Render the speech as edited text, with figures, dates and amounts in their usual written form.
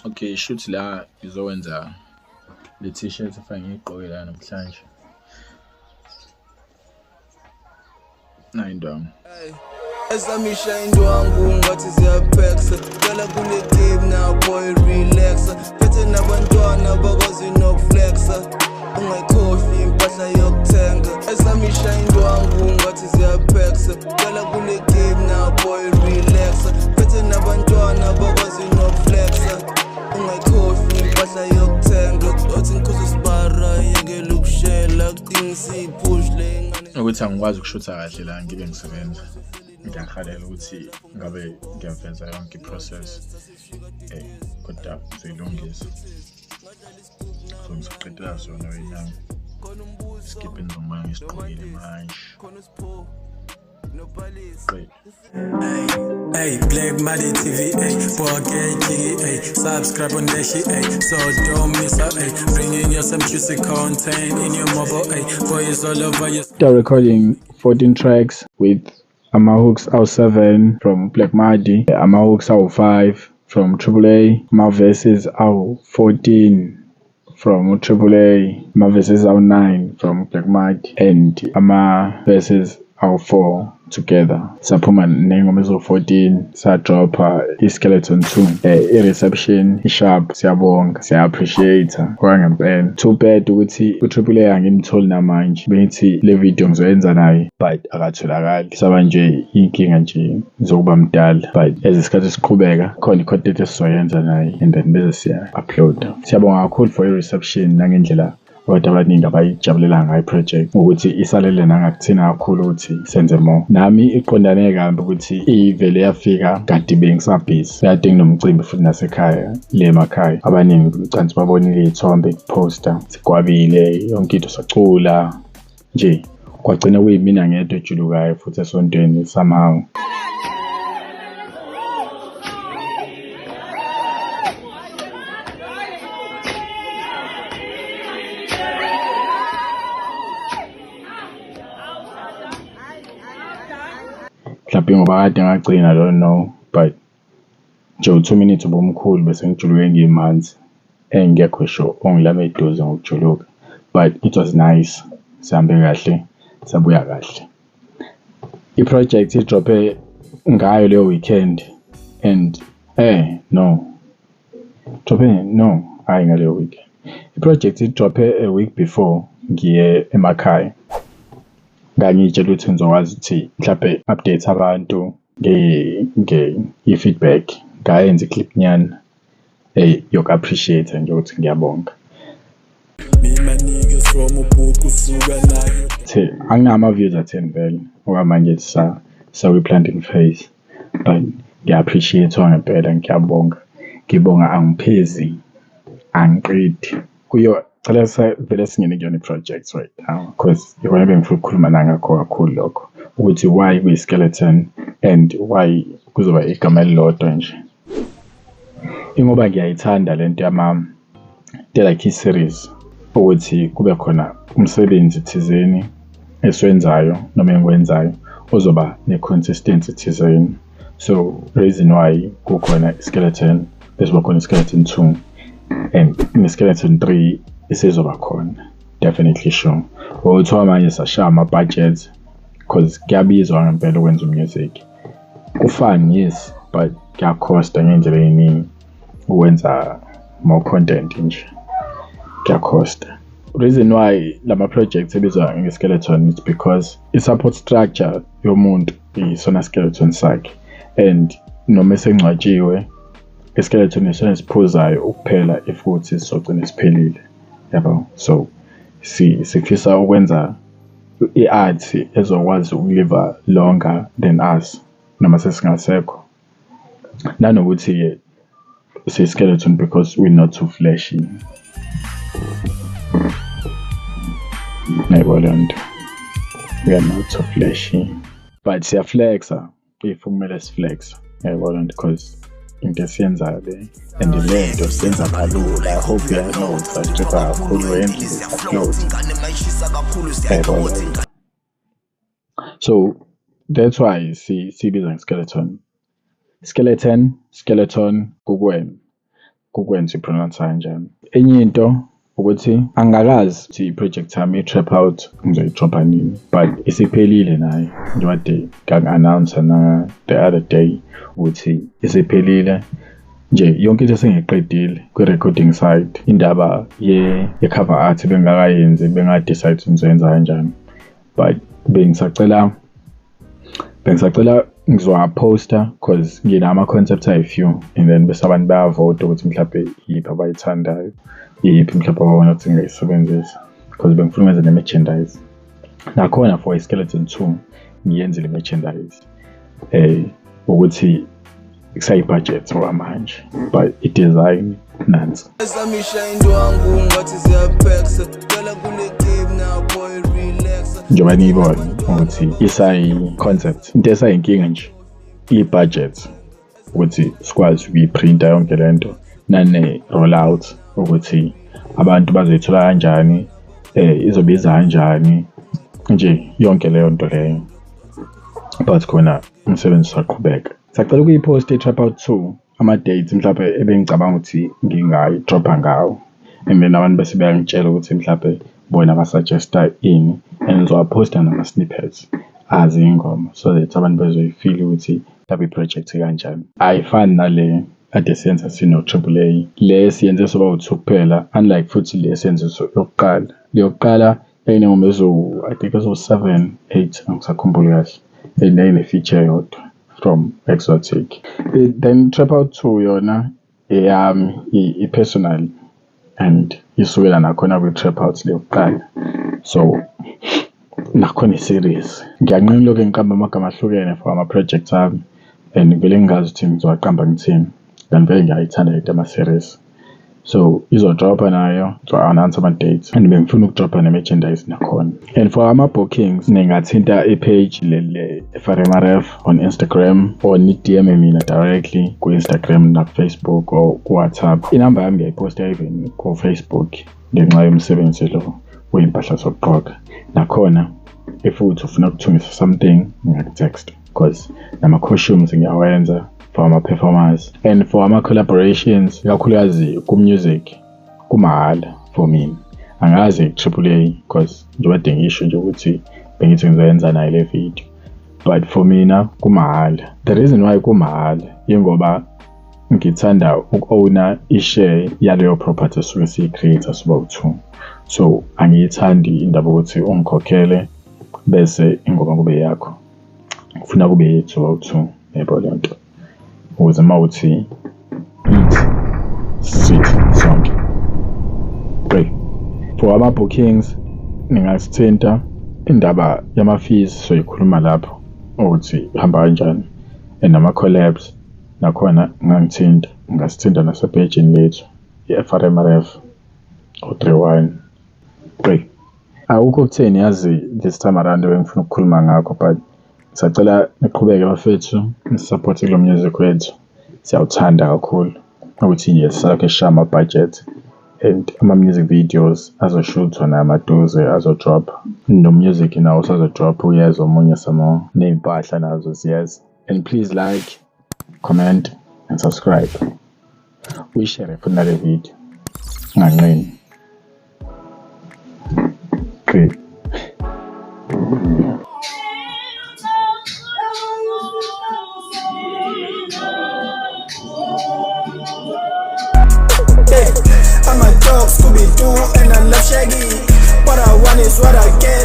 Okay, shuthi la ngizokwenza le t-shirt efake ngiyigqoke la namhlanje. Nayi indwangu. Ezamisha indwangu ngathi ziyaphexa. Dlala kule game now boy, relax. Phethe nabantwana bakwazi nokuflexa. Ungayikhohlwi impahla yokuthenga. Ezamisha indwangu ngathi ziyaphexa. Dlala kule game now boy, relax. Phethe nabantwana bakwazi nokuflexa. Ungayikhohlwi impahla yokuthenga. Uthi ngikhuze sibara yekela ukushela kudinga siyipush le ngane. Ukuthi angikwazi ukushutha kahle la ngibe ngisebenza. Ngiyahalela ukuthi ngabe ngiyaveza yonke i-process. Kodwa ngizoyilungisa. So ngizoqedela sona right now. Skip ingoma ngisigqokile manje. Qeda. Hey, Black Money TV, hey, Pocket Jiggy, hey, subscribe on that shit, hey, so don't miss out, hey, bringing you some juicy content in your mobile, hey, boys all over your After recording 14 tracks with ama-hooks awu-7 from Black Muddy, ama-hooks awu-5 from Triple A, ama-verses awu-14 from Triple A, ama-verses awu-9 from Black Muddy, and ama-verses awu-4 together. Saphuma ney'ngoma eziwu-14, sadropha i-Skeleton 2. I-reception i-sharp, siyabonga, siya-appreciate okwangempela. Too bad ukuthi u-Triple A angimtholi namanje. Bengithi le video ngizoyenza naye but akatholakali. Saba nje inkinga nje zokuba mdala, but as isikhathi siqhubeka khona i-content esizoyenza naye and then bese siya-upload. Siyabonga kakhulu for i-reception nangendlela abantu abaningi abayijabulela ngayo i-project, ukuthi isalele nangakuthina kakhulu ukuthi senze more. Nami iqondane kabi ukuthi ivele yafika kanti bengisabhizi, kade nginomcimbi futhi nasekhaya le emakhaya. Abaningi ucansi babonile iy'thombe poster sigwabile yonke into, sacula nje, kwagcina kuyimina ngedwa ejulukayo futhi esontweni somehow. Mhlawumbe ngoba kade ngagcina, I don't know, but nje u-2 minutes ubumkhulu bese ngijuluke ngimanzi, engekho sure ongilama eduze ngokujuluka, but it was nice. Sihambe kahle, sabuya kahle. I-project idrophe ngayo leyo weekend and no, drophe no, hhayi ngaleyo weekend. I-project idrophe a week before ngiye emakhaya. Ngangiy'tshela ukuthi ngizokwazi ukuthi mhlampe update abantu nge-feedback. Ngayenza i-clip nyana yoku-appreciate nje ukuthi ngiyabonga. Me my niggas from uBhuku suka nayo. The anginawo ama-views atheni vele okwamanje, sakwi-planting phase, but ngiya-appreciate ngempela, ngiyabonga. Ngibonga angiphezi, angiqedi kuyo. Cela vele singene kuyona i-project right now because ikona ebengifuna ukukhuluma nangakho kakhulu lokho, ukuthi why kuyi-skeleton and why kuzoba igama elilodwa nje. Ingoba ngiyayithanda lento yama like i-series, ukuthi kube khona umsebenzi thizeni esiwenzayo noma engiwenzayo ozoba ne-consistency thizeni. So reason why kukhona i-skeleton, bese kuba khona i-skeleton 2 and ne-skeleton 3 isizoba khona, definitely sure. Okuthiwa manje sashaya ama-budget because kuyabizwa ngempela ukwenza umusic. Ku-fun, yes, but kuyakhosta ngey'ndlela ey'ningi ukwenza more content nje, kuyakhosta. Reason why lama projects ebizwa nge-skeleton is because i-support structure yomuntu isona skeleton sakhe, and noma esengcwatshiwe i-skeleton isona esiphuzayo ukuphela if kuthi sizogcina siphelile, yabo. So sifisa ukwenza i-art ezokwazi ukuliva longer than us noma sesingasekho. Nanokuthi-ke siyi-skeleton because we're not too flashy. Yayibona leyo nto, we are not too flashy but siyaflexa if kumele siflexe, yayibona nto, because into esiyenzayo le and le nto siyenza kalula. I hope you know ukuthi kakhulu yenza float, yayibona. So that's why siyibiza nge-skeleton, skeleton, skeleton kukuwena. Kukwenza i-pronounce kanjani. Enye into ukuthi angikazi ukuthi i-project yami i-Trap Out ngizoyi-drop-a nini, but isiphelile nayo, njengoba kade ngangi-announce na the other day ukuthi isiphelile nje yonke into, sengiyiqedile kwi-recording side. Indaba ye-cover art bengingakayenzi, benga-decide ukuthi ngizoyenza kanjani, but bengisacela ngizowa-post-a 'cause nginama-concept ayi-few, and then bese abantu bayavota ukuthi mhlampe iyiphi abayithandayo, iyiphi mhlawumbe ababona ukuthi ngingayisebenzisa, because bengifuna ukwenza ne-merchandise nakhona for i-Skeleton 2. Ngiyenzile i-merchandise, ukuthi kusayi-budget okwamanje, but i-design nansi. Esamisha indwangu ngathi ziyaphexa. Dlala kule game now boy, relax. Njengoba niyibona ukuthi isayi-concept, into esayinkinga nje i-budget, ukuthi sikwazi ukuyiprinta yonke lento, nane-roll out, ukuthi abantu bazoyithola kanjani, izobiza kanjani nje yonke leyo nto leyo, but khona umsebenzi usaqhubeka. Sacela ukuyi-post i-Trap Out 2, ama-dates mhlawumbe ebengicabanga ukuthi ngingayi-drop-a ngawo, and then abantu bese beyangitshela ukuthi mhlampe bona ba-suggest-a ini, and ngizowa-post-a nama-snippets azi iy'ngoma so that abantu bezoyi-feel-a ukuthi mhlawumbe i-project ikanjani. Ayifani nale kade siyenza sino-Triple A, le siyenze soba u-two kuphela, unlike futhi le siyenze yokuqala. Le yokuqala yayiney'ngoma eziwu, I think, eziwu-seven, eight, angisakhumbuli kahle, and yayine-feature eyodwa from Exotic. Then Trap Out 2 yona eyami i-personal and isukela nakhona kwi-Trap Out le yokuqala, so nakhona i-series. Ngiyanqena ukulokhu ngiqamba amagama ahlukene for ama-projects ami, and ngivele ngingazi ukuthi ngizowaqamba ngithini, kanti vele ngiyayithanda lento yama-series. So izo-drop-a nayo, ngizo-announce ama-dates, and bengifuna uku-drop-a ne-merchandise nakhona. And for ama-bookings, ningathinta i-page leli le-FRMRF on Instagram, or ni-DM mina directly ku-Instagram naku-Facebook or ku-WhatsApp. Inamba yami ngiyayi-post-a even ku-Facebook ngenxa yomsebenzi lo wey'mpahla zokugqoka. Nakhona if uthi ufuna ukuthungisa something, ngingaku-text, because nama-costumes ngiyawenza for ama-performers and for ama-collaborations, ikakhulukazi ku-music, kumahhala for mina. Angazi Triple A, because njengoba kade ngisho nje ukuthi bengithi ngizoyenza nayo le video, but for mina kumahhala. The reason why kumahhala yingoba ngithanda uku-own-a i-share yaleyo property esuke siyi-create siba u-two, so angiyithandi indaba yokuthi ungikhokhele bese ingoma kube yakho. Kufuna kube yethu bawu-two, yabo leyo nto, ukuze uma uthi ithi sithi sonke. Great. For ama-bookings ningasithinta. Indaba yama-fees soyikhuluma lapho ukuthi ihamba kanjani, and nama-collabs nakhona ungangithinta, ungasithinta nasepejini lethu i-FRMRF 031. Great. Akukho okutheni yazi this time around ebengifuna ukukhuluma ngakho, but sacela niqhubeke bafethu, ni-support-e kulo music wethu, siyawuthanda kakhulu, ukuthi nje sisalokhu sishaya ama-budget, and ama-music videos azoshuthwa nayo maduze, azo-drop, no-music nawo usazo-drop, uyeza omunye some, ney'mpahla nazo ziyeza. And please like, comment and subscribe, uyi-share futhi nale video, unganqeni. Great. Yeah, I'm a dog, Scooby Doo, and I love Shaggy. What I want is what I get.